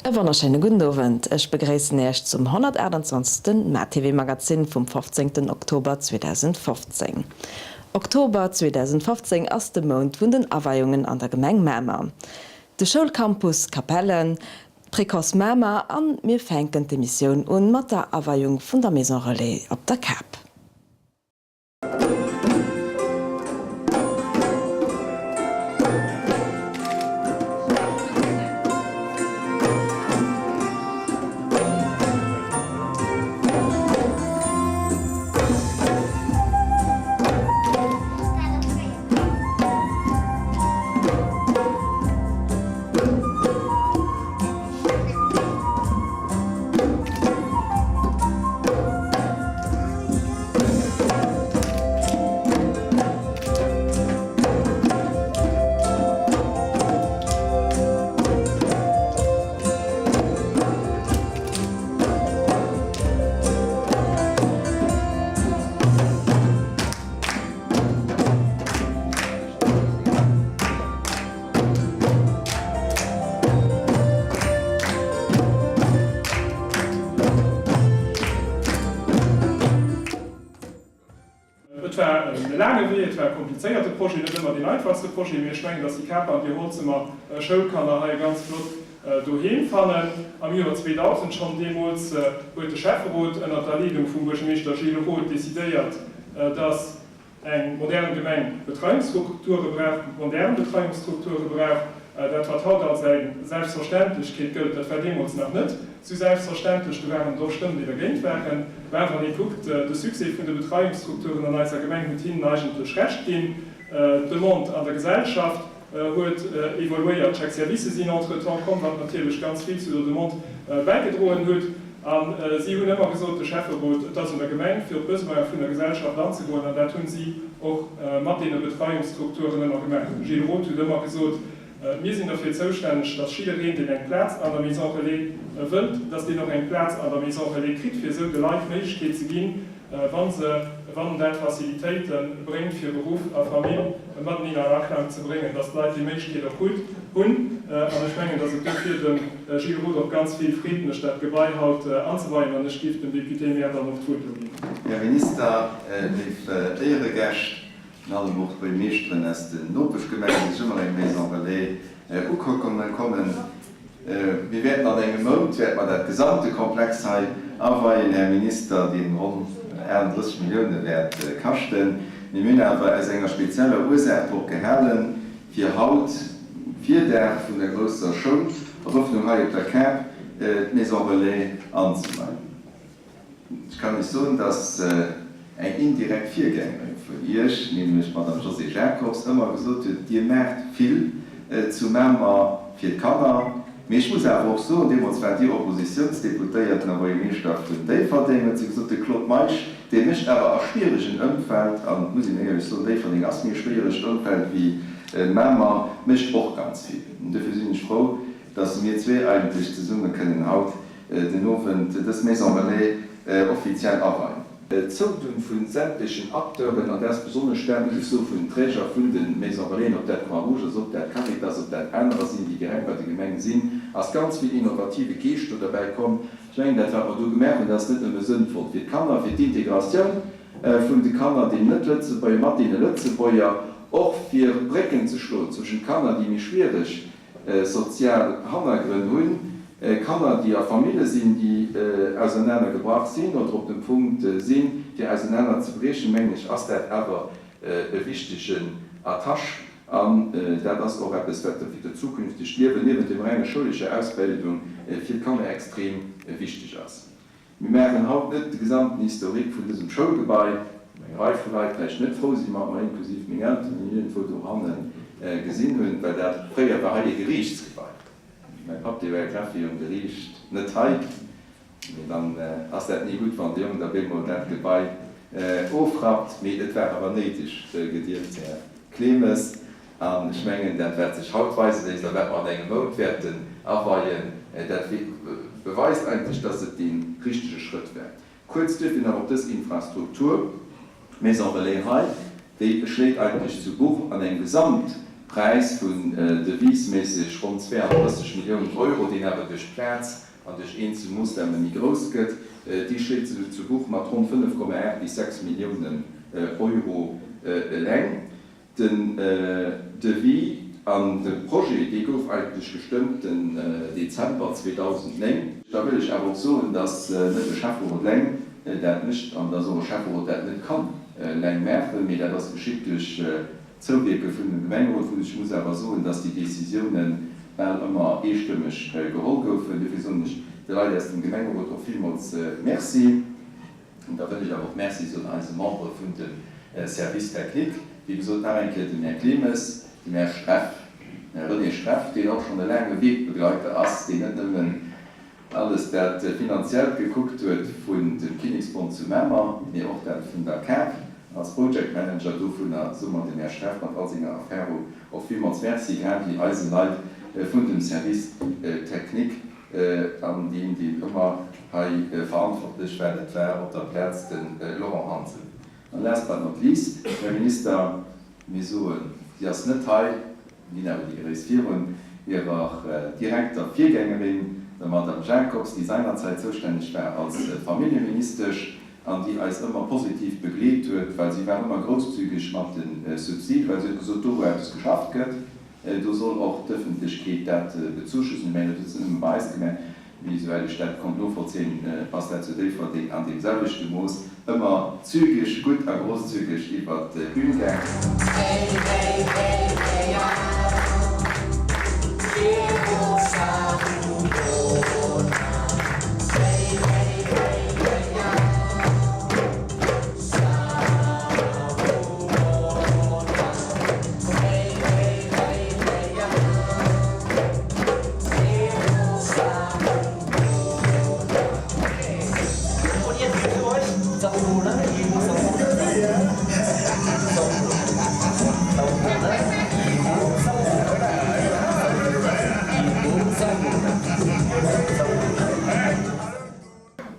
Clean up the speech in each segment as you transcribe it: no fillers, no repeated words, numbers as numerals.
E wonnerschéine gudden Owend. Ech begréissen Iech zum 128. MaTV Magazin vum 15. Oktober 2015. Oktober 2015 ass de Mount vun den Aweiungen an der Gemeng Mamer. De Schoulcampus Capellen, d'Précoce Mamer an mir fänken d'Emissioun un mat der Aweiung vun der Maison Relais op der Kap. Et war e laange Wee, et war e komplizéierte Projet, net ëmmer deen einfachste Projet, mee ech mengen, dass déi Caper an déi Holzemer Schoulkanner hei e ganz flott Doheem fannen. Am Joer 2000 schonn, deemools huet de Schäfferot ënnert der Leedung vum Buergermeeschter Gilles Roth decidéiert, dass eng modern Gemeng Betreiungsstrukture brauch, modern Betreiungsstrukture brauch. Dat, wat haut als eng Selbstverständlechkeet gëllt, dat war deemools nach net sou selbstverständlech. Do waren et och Stëmmen, déi dergéint waren. Mä wann ee kuckt, de Succès vun de Betreiungsstrukturen an eiser Gemeng huet hinnen eigentlech Recht ginn. D'Demande an der Gesellschaft huet evoluéiert. D'Chèques-services sinn entretemps komm, wat natierlech ganz vill zu der Demande bäigedroen huet. A si hunn ëmmer gesot, de Schäfferot, et ass un der Gemeng, fir op d'Besoine vun der Gesellschaft anzegoen. An dat hunn si och mat deene Betreiungsstrukturen ëmmer gemaach. De Gilles Roth huet ëmmer gesot, Mir sinn dofir zoustänneg, datt jiddereen, deen eng Plaz an der Maison Relais wëllt, datt deen och eng Plaz an der Maison Relais kritt, fir esou de Leit d'Méiglechkeet ze ginn, wa se, wann dat Facilitéite bréngt fir Beruff a Famill mateneen an Aklang ze bréngen, dass d'Leit déi Méiglechkeet och hunn. An ech mengen, dass et dofir dem Gilles Roth och ganz vill Freed mécht, dat Gebai haut anzeweien. An ech géif dem Député-maire dann och d'Wuert elo ginn. Här Minister, léif Éieregäscht, Virun allem och d'Buergmeeschteren aus den Nopeschgemengen, déi sech ëmmer eng Maison Relais ukucke kommen. Mir wäerten an engem Mount wäerte mer dat gesamte Komplex hei aweien, Här Minister, dee ronn 38 Millioune wäert kaschten. Mee mir hunn awer aus enger spezieller Ursaach drop gehalen, fir haut, um Virdag vun der grousser Schoulerëffnung hei op der Kap, d'Maison Relais anzeweien. Ech kann Iech soen, dass eng indirekt Virgängerin vun Iech, nämlech d'Madame Josée Jacobs, ëmmer gesot huet, Dir maacht vill zu Mamer fir d'Kanner. Mee ech muss awer och soen, deemools waart Dir Oppositiounsdeputéierten a Buergermeeschter vun Déifferdeng, huet si gesot, de Claude Meisch, dee mécht awer a schwieregen Ëmfeld, an et muss een éierlech soen, Déifferdeng ass méi e schwieregt Ëmfeld wéi Mamer, mécht och ganz vill. An dofir sinn ech frou, dass mir zwee eigentlech zesumme kënnen haut den Owend dës Maison Relais offiziell aweien. D'Zoudun vu sämtlechen Acteuren, an dat ass besonnesch dat, muss ech soen, vun den Träger vun de Maison Relaisen, ob dat d'Croix-Rouge ass, ob dat d'Caritas, ob dat anerer sinn, déi direkt bei de Gemenge sinn, ass ganz vill innovative Geescht do derbäi komm. Ech mengen, dat wat mer do gemaach hunn, dat ass net nëmme sënnvoll fir d'Kanner, fir d'Integratioun vun de Kanner, deenen Net-Lëtzebuerger mat deene Lëtzebuerger, och fir Brécken ze schloen zwëschent Kanner, déi méi schwiereg sozial Hannergrënn hunn, Kanner, déi a Famille sinn, déi ausernaner gebrach sinn oder op dem Punkt sinn, fir ausernaner ze briechen, mengen ech, ass dat awer e wichtegen Attache. An dat ass och eppes, wat fir dat zukünftegt Liewen, niewent dem renge schoulescher Ausbildung, fir d'Kanner extrem wichteg ass. Mir maachen haut net de gesamten Historique vun dësem Schoulgebai, wou eng Rei vu Leit vläicht net frou si mat mer, inklusiv meng Elteren, déi iergendwou dohanne gesinn hunn, well dat fréier war hei e Geriichtsgebai. Mäi Papp, dee war Greffier um Geriicht, net hei, mee dann ass dat ni gutt, wann de Jong da bemol dat Gebai ofrappt. Mee et war awer néideg, gediert, Här Clemes. An ech mengen, dat wat sech haut weise léisst a wat mer an engem Mount wäerten aweien, dat beweist eigentlech, dass et dee richtege Schrëtt war. Kuerz duerfir nach op dës Infrastruktur, d'Maison Relais hei, déi schléit eigentlech zu Buch an engem Gesamtprojet. Präis vun devisméisseg ronn 32 Milliounen Euro, deen awer duerch d'Plaz an duerch eenzel Moossname méi grouss gëtt, déi schléit sech zu Buch mat ronn 5,8 bis 6 Milliounen Euro eleng. Den Devis an de Projet, dee gouf eigentlech gestëmmt den Dezember 2009. Da wëll ech awer och soen, dass net de Schäfferot eleng dat mécht an dass och e Schäfferot dat net kann eleng maachen, mee dat ass geschitt duerch d'Zouwierke vun dem Gemengerot, wou ech muss awer soen, dass déi Décisiounen bal ëmmer eestëmmeg geholl goufen. Dofir soen ech de Leit aus dem Gemengerot och villmools Merci. An da wëll ech awer och Merci soen eise Membere vun dem Service technique, wéi gesot nach eng Kéier dem Här Clemes, dem Här Streff, dem Här René Streff, deen och schonn e laange Wegbegleiter ass, deen net nëmmen alles dat Finanziellt gekuckt huet vun dem Kinneksbond zu Mamer, mee och dat vun der KAP als Project Manager dovunner. Soe mer dem Här Streff mat all senger Erfahrung och villmools Merci, grad wéi eise Leit vun dem Service technique. An deen, deen ëmmer hei verantwortlech war, dat war op der Plaz de Laurent Hansen. An last but not least, Här Minister, mir soen, si ass net hei, mir ginn awer déi Gréisst virun hirer direkter Virgängerin, der Madame Jacobs, déi seinerzäit zoustänneg war als Familljeministesch an déi eis ëmmer positiv begleet huet, well si war ëmmer grousszügig mat de Subside, well si huet gesot, do wou eppes geschafft gëtt, Do soll och d'Ëffentlechkeet dat bezuschussen. Ech mengen, dat huet se net nëmme bei eis gemaach, mee esouwäit ech dat konnt novollzéien, ass dat zu Déifferdeng an deem selwechte Mooss ëmmer zügeg, gutt a grosszügeg iwwert d'Bün gaang.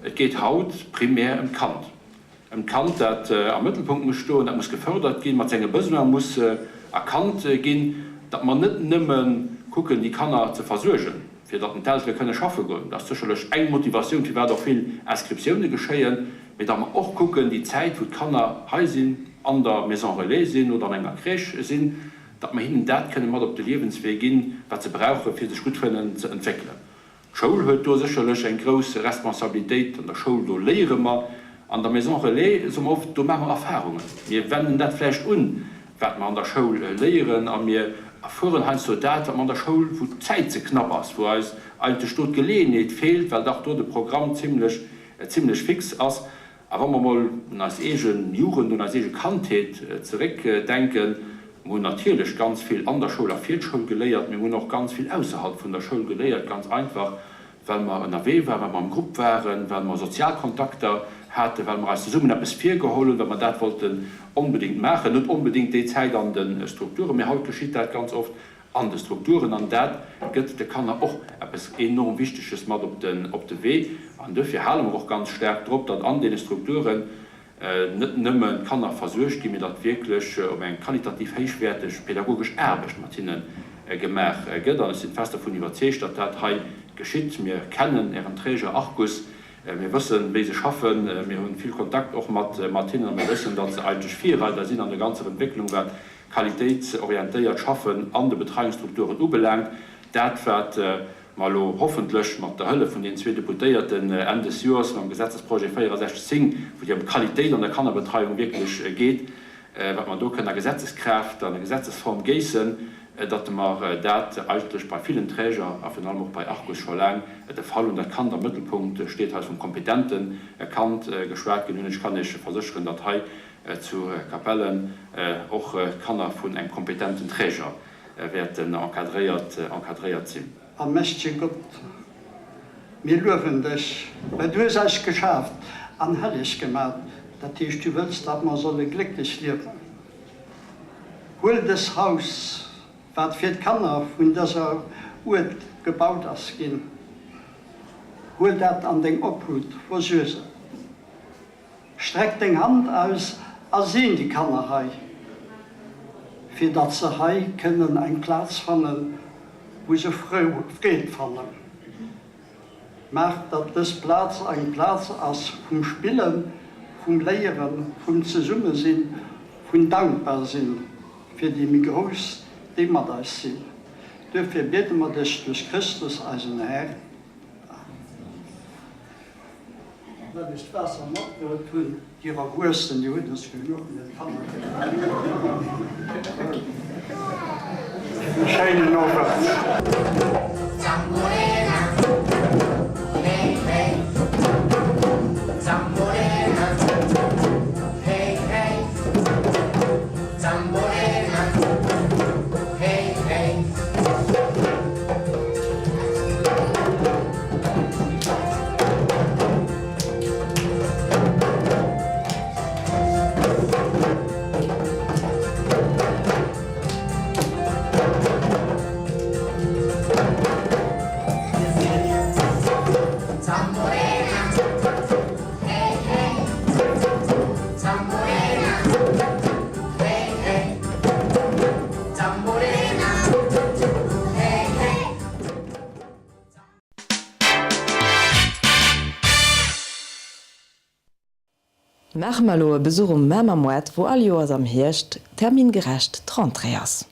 Et geet haut primär ëm d'Kand. Ëm d'Kand, dat am Mëttelpunkt muss stoen, dat muss gefördert ginn, mat senge Besoine muss erkannt ginn, datt mer net nëmme kucken, déi Kanner ze versuergen, fir datt d'Eltere kënne schaffe goen, dat ass sécherlech eng Motivatioun, firwat och vill Inscriptioune geschéien, mee datt mer och kucken, déi Zäit, wou d'Kanner hei sinn, an der Maison relais sinn oder an enger Crèche sinn, datt mer hinnen dat kënne mat op de Liewenswee ginn, wat se brauchen, fir sech gutt kënnen ze entwéckelen. D'Schoul huet do sécherlech eng grouss Responsabilitéit. An der Schoul, do léiere mer. An der Maison relais soe mer oft, do maache mer Erfarungen. Mir wenden dat vläicht un, wat mer an der Schoul léieren, a mir erfueren heiansdo dat, wat mer an der Schoul, wou d'Zäit ze knapp ass, wou eis eigentlech do d'Geleeënheet feelt, well dach do de Programm zimlech, zimlech fix ass. A wa mer mol un eis eege Jugend, un eis eege Kandheet zeréckdenken, mer hunn natierlech ganz vill an der Schoul a fir d'Schoul geléiert, mee mer hunn och ganz vill ausserhalb vun der Schoul geléiert, ganz einfach, well mer ënnerwee waren, well mer am Grupp waren, well mer sozial Kontakter haten, well mer eis zesummen eppes virgeholl hunn, well mer dat wollten onbedéngt maachen. Net onbedéngt déi Zäit an de Strukturen, mee haut geschitt dat ganz oft an de Strukturen, an dat gëtt de Kanner och eppes enorm Wichteges mat op de Wee. An duerfir hale mer och ganz staark drop, datt an deene Strukturen net nëmmen d'Kanner versuergt ginn, mee datt wierklech op eng qualitativ héichwäerteg pedagogesch Aarbecht mat hinne gemaach gëtt. An ech sinn fest dervun iwwerzeegt, datt dat hei geschitt. Mir kennen Ären Träger Arcus, mir wëssen, wéi se schaffen, mir hu vill Kontakt och mat hinnen a mir wëssen, datt se eigentlech Virreider sinn an der ganzer Entwécklung, wat qualitéitsorientéiert Schaffen an de Betreiungsstrukturen ubelaangt. Dat, wat mer elo hoffentlech mat der Hëllef vun deenen zwee Deputéierten Enn des Joers mam Gesetzesprojet 64 10, wou et jo ëm d'Qualitéit an der Kannerbetreiung wierklech geet, wat mer do kënnen a Gesetzeskraaft an a Gesetzesform géissen, datt mer dat eigentlech bei villen Träger a virun allem och bei Arcus scho laang de Fall hunn, dat Kand am Mëttelpunkt steet, hei ass vum kompetente Kand geschwat ginn hunn. Ech kann Iech versécheren, datt hei zu Capellen och d'Kanner vun engem kompetenten Träger wäerten encadréiert sinn. Allmächtege Gott, mir luewen dech, well du hues eis geschaaft an helleg gemat, dat heescht, du wëlls, datt mer solle glécklech liewen. Huel dës Haus, wat fir d'Kanner vun dëser Uert gebaut ass ginn, huel dat an deng Obhut, versuer se. Streck deng Hand aus a seen déi Kanner hei. fir datt se hei kënnen eng Plaz fannen, wou se Freed fannen. Maach, datt dës Plaz eng Plaz ass vum Spillen, vum Léieren, vum Zesummesinn, vun Dankbarsinn fir déi méi Grouss, déi mat eis sinn. Duerfir biede mer dech duerch Christus, eisen Här. Amen. Well ech d'Waasser matbruet hunn, déi Erwuessen, déi hunn es genuch, mee d'Kanner kënnen net. E schéinen Owend. Maache mer elo e Besuch um Mamer Moart, wou all Joers am Hierscht termingerecht d'Rentrée ass.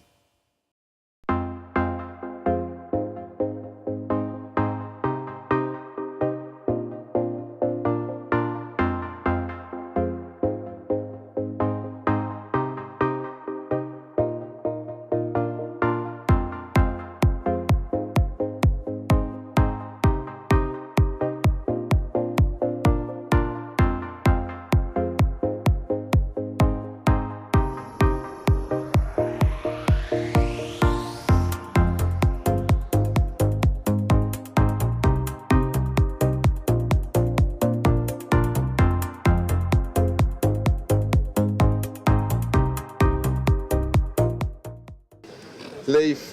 Léif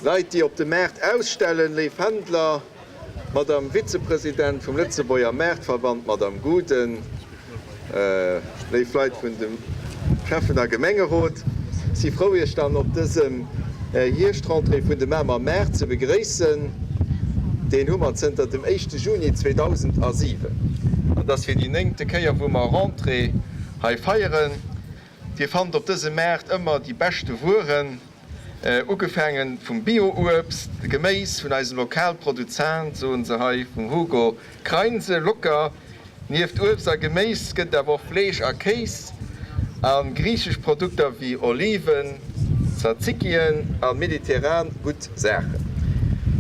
Leit, déi op de Maart ausstellen, léif Händler, Madame Vizepresident vum Lëtzebuerger Maartverband, Madame Guden, Léif Leit vun dem Schäffen a Gemengerot, si frou Iech dann op dësem Hierschtentrée vun de Mamer Maart ze begréissen. Deen hu mer zënter dem éischte Juni 2007 an et ass fir déi néngte Kéier wou mer Rentrée hei feieren. Dir fannt op dësem Maart ëmmer déi beschte Wueren, ugefaangen vum Bio-Uebst, Geméis vun eisem Lokalproduzent, soen se hei, vum Hugo Kreinse, locker. Nieft Uebst a Geméis gëtt et awer och Fleesch a Kéis a griichesch Produkter wéi Oliven, Tzatzikien a mediterran gutt Saachen.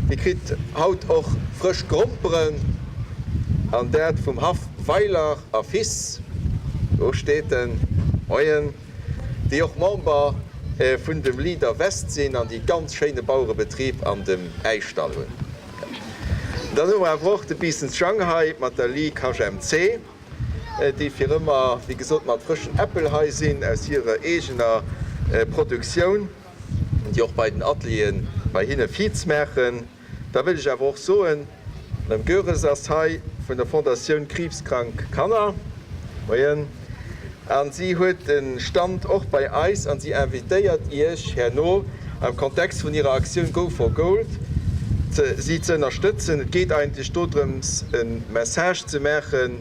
Dir kritt haut och frësch Gromperen an dat vum Haff Weiler a Fils, do steet en, moien, déi och Member vun dem Leader West sinn an déi ganz schéine Bauerebetrib an dem Äischdall hunn. Dann hu mer awer och de Biissens Jang hei mat der Lee Cash MC, déi fir ëmmer, wéi gesot, mat frëschen Äppel hei sinn aus hirer eegener Produktioun, déi och bei den Atelieren bei hinne Viz maachen. Da wëll ech awer och soen, d'Madame Goeres ass hei vun der Fondatioun Kriibskrank Kanner. Moien. A si huet e Stand och bei eis an si invitéiert Iech herno am Kontext vun hirer Aktioun Go for Gold si ze ënnerstëtzen. Et geet eigentlech dodrëms e Message ze maache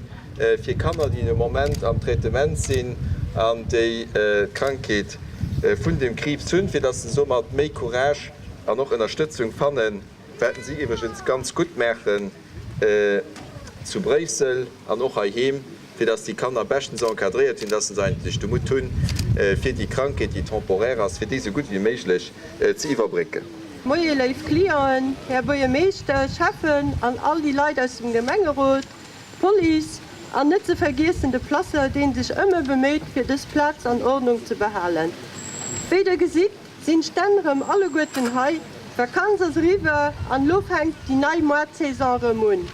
fir Kanner, déi de Moment am Traitement sinn an déi d'Krankheet vun dem Kriibs hunn, fir datt se soumat méi Courage an och Ënnerstëtzung fannen, wat si iwwregens ganz gutt maachen zu Bréissel an och heiheem, fir dass déi Kanner beschtens encadréiert sinn, dass se eigentlech de Mutt hunn, fir déi Krankheet, déi temporaire ass, fir déi esou gutt wéi méiglech ze iwwerbrécken. Moie léif Clienten, Här Buergermeeschter, Schäffen an all déi Leit aus dem Gemengerot, d'Police an net ze vergiessen de Placeur, deen sech ëmmer beméit fir dës Plaz an Ordnung ze behalen. Wéi der gesitt sinn d'Stänn rëm alleguerten hei, d'Vakanz ass eriwwer an elo fänkt déi nei Moartsaison rëm un.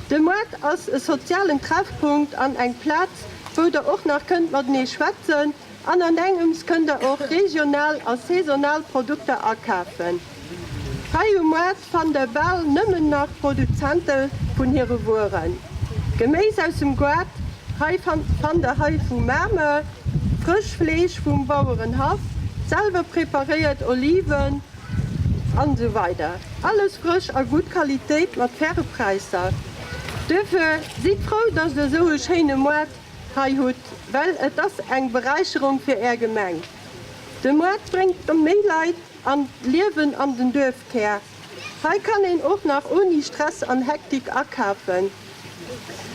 De Moart ass e sozialen Treffpunkt an eng Plaz, wou der och nach kënnt matenee schwätzen an an engems kënnt der och regional a saisonal Produkter akafen. Hei um Moart fannt der bal nëmmen nach Produzente vun hire Wueren. Geméis aus dem Goart hei fannt der hei vu Mamer, frësch Fleesch vum Bauerenhaff. Selwer preparéiert Oliven an esou weider Alles frësch a gutt Qualitéit mat faire Präisser. Duerfir sidd frou, dass der esou e schéine Moart hei hutt, well et ass eng Beräicherung fir är Gemeng. De Moart bréngt méi Leit an d'Liewen an den Duerfkär. Hei kann een och nach ouni Stress an Hektik akafen.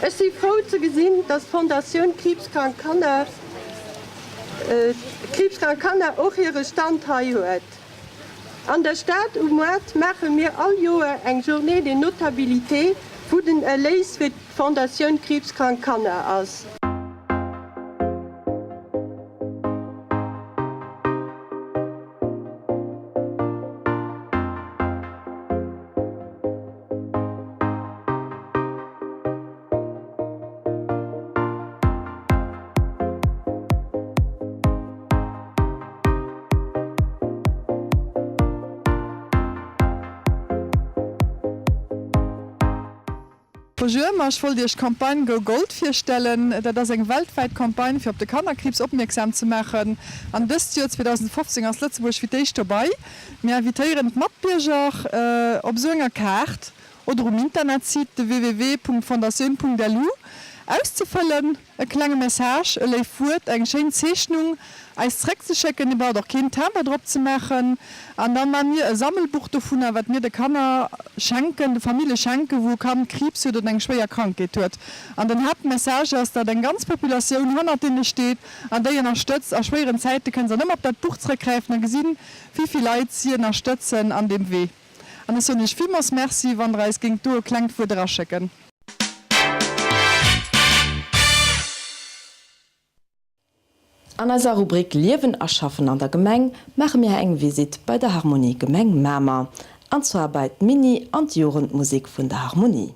Ech si frou ze gesinn, dass d'Fondatioun Kriibskrank Kanner Kriibskrank Kanner och hire Stand hei huet. An der Stad um Moart maache mir all Joer eng Journée des Notabilités, wou den Erléis fir d'Fondatioun Kriibskrank Kanner ass. Bonjour, ma ech wollt iech d'Campagne Go Gold virstellen. Dat ass eng weltwäit Campagne fir op de Kannerkriibs opmierksam ze maachen. An dëst Joer 2015 ass Lëtzebuerg fir d'éischt dobei. Mir invitéieren d'Matbierger op esou enger Kaart oder um Internetsite www.fondatioun.lu auszefëllen, e klenge Message, e léift Wuert, eng schéin Zeechnung eis zeréckzeschécken. Dir braucht och keen Timber drop ze maachen. An da maache mir e Sammelbuch dovunner, wat mir de Kanner schenken, de Famille schenken, wou e Kand Kriibs huet oder eng schwéier Krankheet huet. An den Haaptmessage ass, datt eng ganz Populatioun hannert deene steet an déi ënnerstëtzt. A schwéieren Zäite kënne se dann ëmmer op dat Buch zeréckgräifen a gesinn, wéi vill Leit si ënnerstëtzen an deem Wee. An ech soen Iech villmools Merci, wann Der eis géingt do e klengt Wuert eraschécken. An eiser Rubrik Liewen a Schaffen an der Gemeng maache mir eng Visitt bei der Harmonie Gemeng Mamer, an zwar bei d'Mini an d'Jugendmusik vun der Harmonie.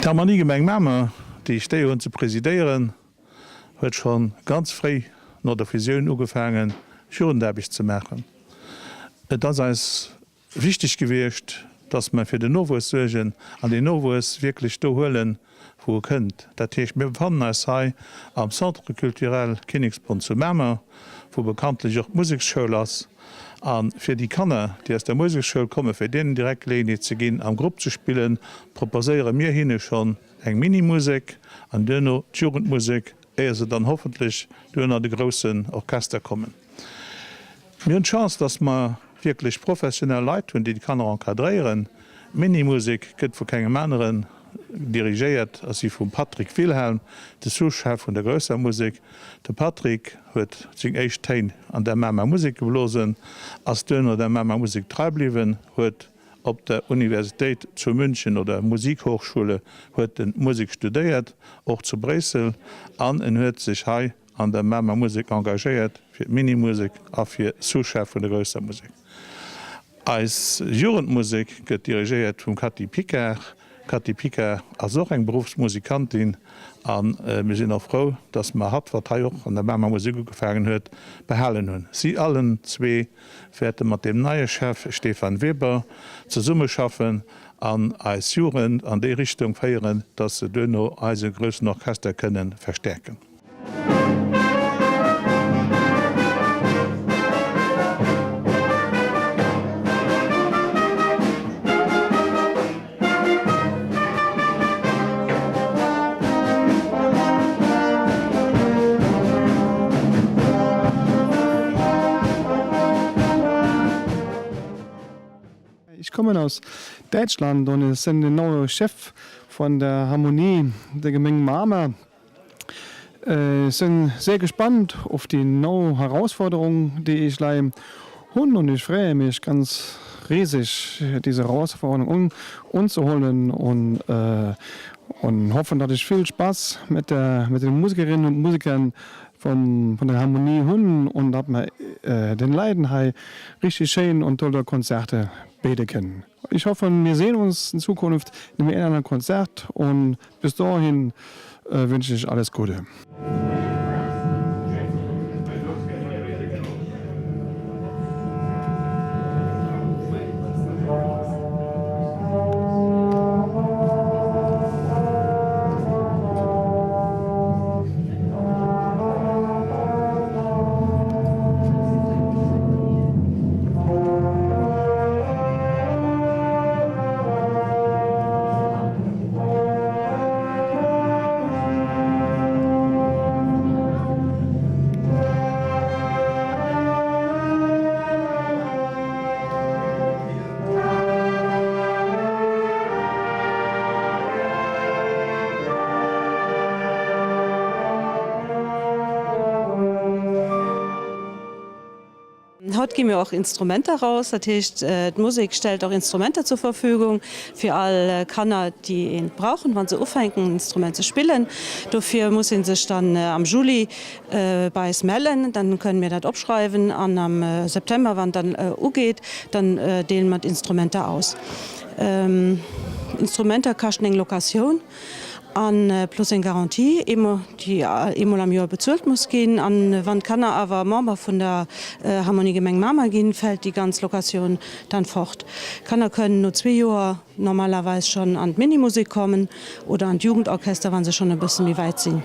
D'Harmonie Gemeng Mamer, déi ech d'Éier hunn ze presidéieren, huet scho ganz fréi no der Fusioun ugefaangen, Jugendaarbecht ze maachen. Et ass eis wichteg gewiescht, dass mer fir den Nowuess suergen an deen Nowuess wierklech do huelen, wou e kënnt. Dat heescht, mir befannen eis hei am Centre culturel Kinneksbond zu Mamer, wou bekanntlech och d'Museksschoul ass. A fir déi Kanner, déi aus der Museksschoul kommen, fir deenen direkt Geleeënheet ze ginn, am Grupp ze spillen, proposéiere mir hinne schonn eng Minimusek an duerno d'Jugendmusek, éier se dann hoffentlech duerno an de groussen Orchester kommen. Mir hunn d'Chance, dass mer wierklech professionell Leit hunn, déi d'Kanner encadréieren. D'Minimusek gëtt vu kengem aneren dirigéiert ass si vum Patrick Wilhelm, de Sous-Chef vun der grousser Musek. De Patrick huet seng éischt Téin an der Mamer Musek geblosen, ass duerno der Mamer Musek trei bliwwen, huet op der Universitéit zu München oder Musikhochschule huet en Musek studéiert, och zu Bréissel, an en huet sech hei an der Mamer Musek engagéiert fir d'Minimusek a fir Sous-Chef vun der grousser Musek. Eis Jugendmusek gëtt dirigéiert vum Cathy Picard. D'Cathy Picard ass och eng Beruffsmusikantin a mir sinn och frou, dass mer hatt, wat hei och an der Mamer Musek ugefaangen huet, behalen hunn. Si allen zwee wäerte mat deem neie Chef Stefan Weber zesummeschaffen an eis Jugend an déi Richtung féieren, dass se duerno eise groussen Orchester kënnen verstäerken. Ich komme aus Däitschland und ich bin der neue Chef von der Harmonie der Gemeng Mamer. Ech sinn sehr gespannt auf déi neu Herausforderung, déi ech lei hunn und ich freue mich ganz riesig diese Herausforderung unzuholen und und hoffen, dass ich vill Spass mit der mit den Musikerinnen und Musikern von von der Harmonie hunn und dass mer den Leiden hei richtig schéin und tolle Konzerte béide kënnen. Ich hoffe, mir sehen uns in Zukunft in einem anderen Konzert und bis dahin wünsche ich alles Gute. Haut gi mir och Instrumenter raus, dat heescht d'Musek stellt och Instrumenter zur Verfügung fir all Kanner déi eent brauchen, wa se ufänken en Instrument ze spillen. Dofir muss ee sech dann am Juli bei eis mellen, dann kënnen mir dat opschreiwen an am September, wann et dann ugeet, dann deelen mer d'Instrumenter aus. Instrumenter kaschten eng Locatioun. A plus eng Garantie, déi eemol am Joer bezuelt muss ginn. A wann d'Kanner awer Member vun der Harmonie Gemeng Mamer ginn, fält déi ganz Locatioun dann fort. D'Kanner kënnen no zwee Joer normalerweis schonn an d'Minimusek kommen oder an d'Jugendorchester, wa se schonn e bësse méi wäit sinn.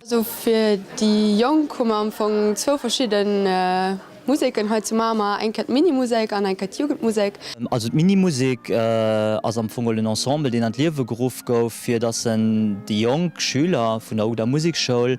Also fir déi Jonk hu mer am Fong zwou verschidde Museken hei zu Mamer, eng Kéier d'Minimusek an eng Kéier d'Jugendmusek. Also d'Minimusek ass am Fong en Ensemble, deen an d'Liewe geruff gouf, fir datt en déi jonk Schüler vun der UGDA Musekschoul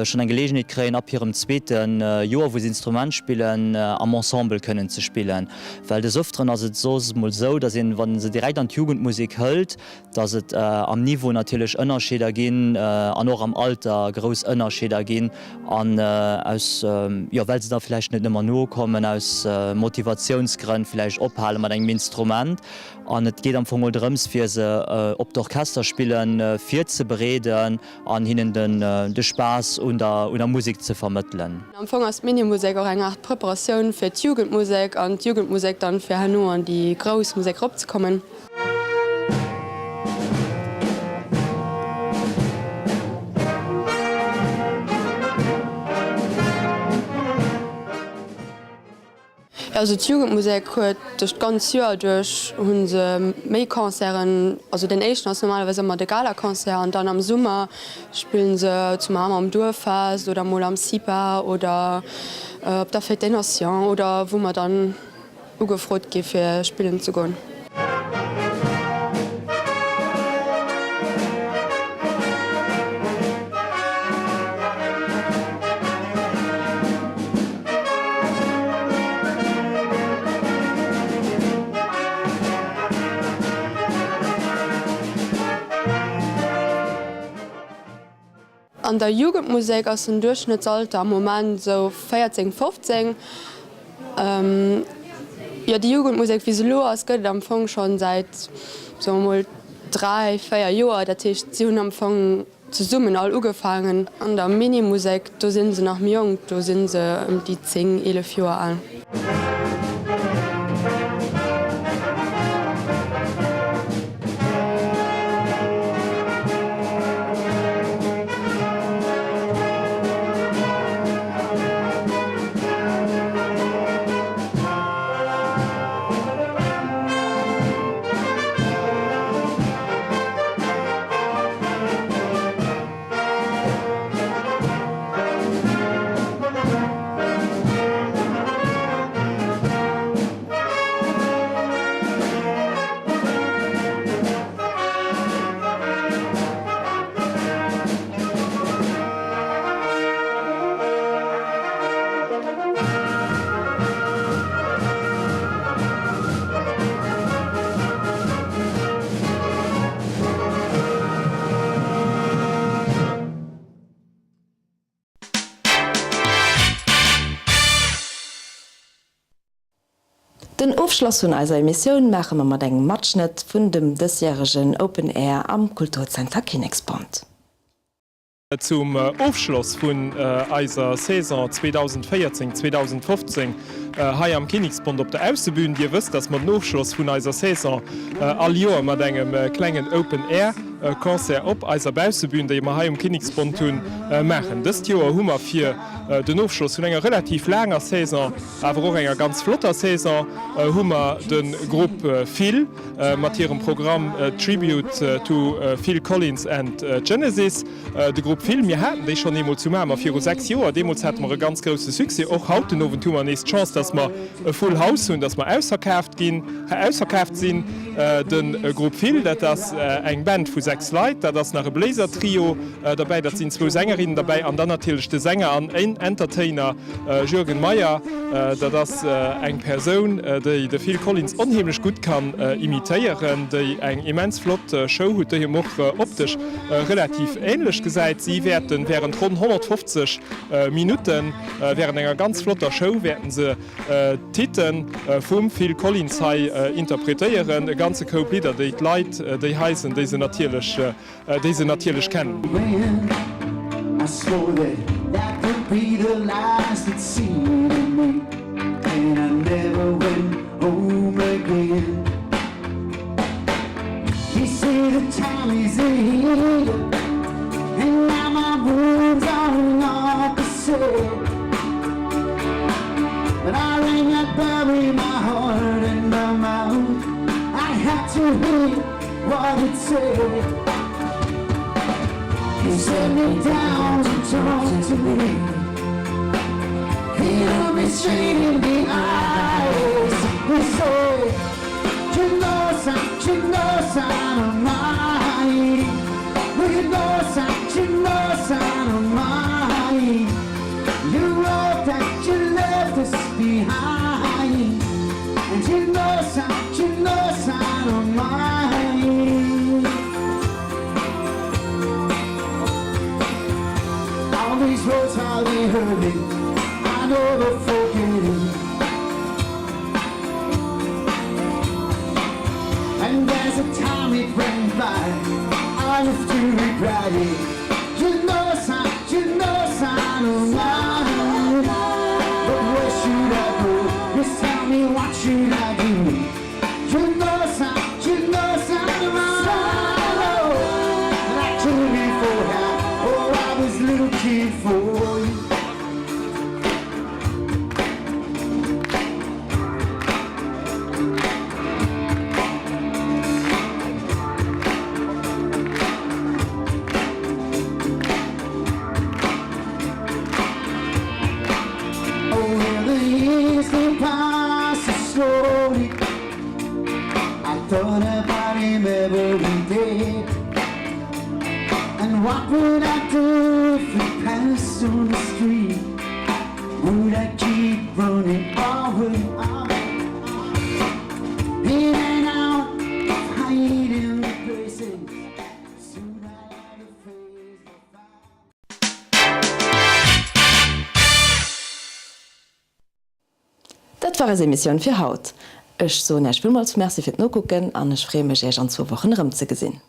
schonn eng Geleegenheet kréien, ab hirem zweete Joer, wou se Instrument spillen, am Ensemble kënnen ze spillen. Well des Ëfteren ass et soss mol esou, datt een, wann se direkt an d'Jugendmusek hëlt, dass et am Niveau natierlech Ënnerscheeder ginn an och am Alter grouss Ënnerscheeder ginn an aus, jo, well se da vläicht net nëmmer nokommen, aus Motivatiounsgrënn vläicht ophale mat engem Instrument. An et geet am Fong mol drëms, fir se op d'Orchesterspille virzebereeden an hinnen de Spaass un der Musek ze vermëttelen. Am Fong ass d'Minimusek och eng Aart Preparatioun fir d'Jugendmusek an d'Jugendmusek dann fir herno an déi grouss Musek eropzekommen. Also d'Jugendmusek huet duerch d'ganz Joer duerch hu se méi Concerten. Also deen éischten ass normalerweis ëmmer de Galaconcert an dann am Summer spillen se zu Mamer um Duerffest oder mol am CIPA oder op der Fête des Nations oder wou mer dann ugefrot gi fir spillen ze goen. An der Jugendmusek ass den Duerchschnëttsalter am Moment esou 14, 15. Jo, déi Jugendmusek wéi se elo ass, gëtt et am Fong schonn säit, soe mer mol, 3, 4 Joer. Dat heescht, si hunn am Fong zesummen all ugefaangen. An der Minimusek, do si se nach méi jonk, do si se ëm déi 10, 11 Joer al. Den Ofschloss vun eiser Emissioun maache mer mat engem Matschnëtt vun dem dësjäregen Open Air am Kulturzenter Kinnekspont. Zum Ofschloss vun eiser Saison 2014, 2015 hei am Kinneksbond op der Aussebühn. Dir wësst, dass mer den Ofschloss vun eiser Saison all Joer mat engem klengen Open Air Concert op eiser Baussebühn, déi mer hei um Kinneksbond hunn, maachen. Dëst Joer hu mer fir den Ofschloss vun enger relativ laanger Saison, awer och enger ganz flotter Saison, hu mer de Grupp Phil mat hirem Programm Tribute to Phil Collins and Genesis. De Grupp Phil, mir haten déi schonn eemol zu Mamer viru 6 Joer. Deemools hate mer e ganz grousse Succès. Och haut den Owend hu mer nees d'Chance, dass mer e Full House hunn, dass mer ausverkaaft ginn, ausverkaaft sinn. De Grupp Phil, dat ass eng Band vu 6 Leit, dat ass nach e Bléiser-Trio derbäi, dat sinn zwou Sängerinnen derbäi an dann natierlech de Sänger an Entertainer Jürgen Meyer. Dat ass eng Persoun, déi de Phil Collins onheemlech gutt kann imitéieren, déi eng immens flott Show hutt, déi him och optesch relativ änlech gesäit. Si wäerten wärend ronn 150 Minutten, wärend enger ganz flotter Show, wäerten se d'Hitten vum Phil Collins hei interpretéieren. E ganze Koup Lidder, déi d'Leit, déi hei sinn, déi se natierlech, déi se natierlech kennen. Dat war eis Emissioun fir haut. Ech soen Äech villmools Merci fir d'Nokucken an ech freeë mech Äech an zwou Wochen erëmzegesinn.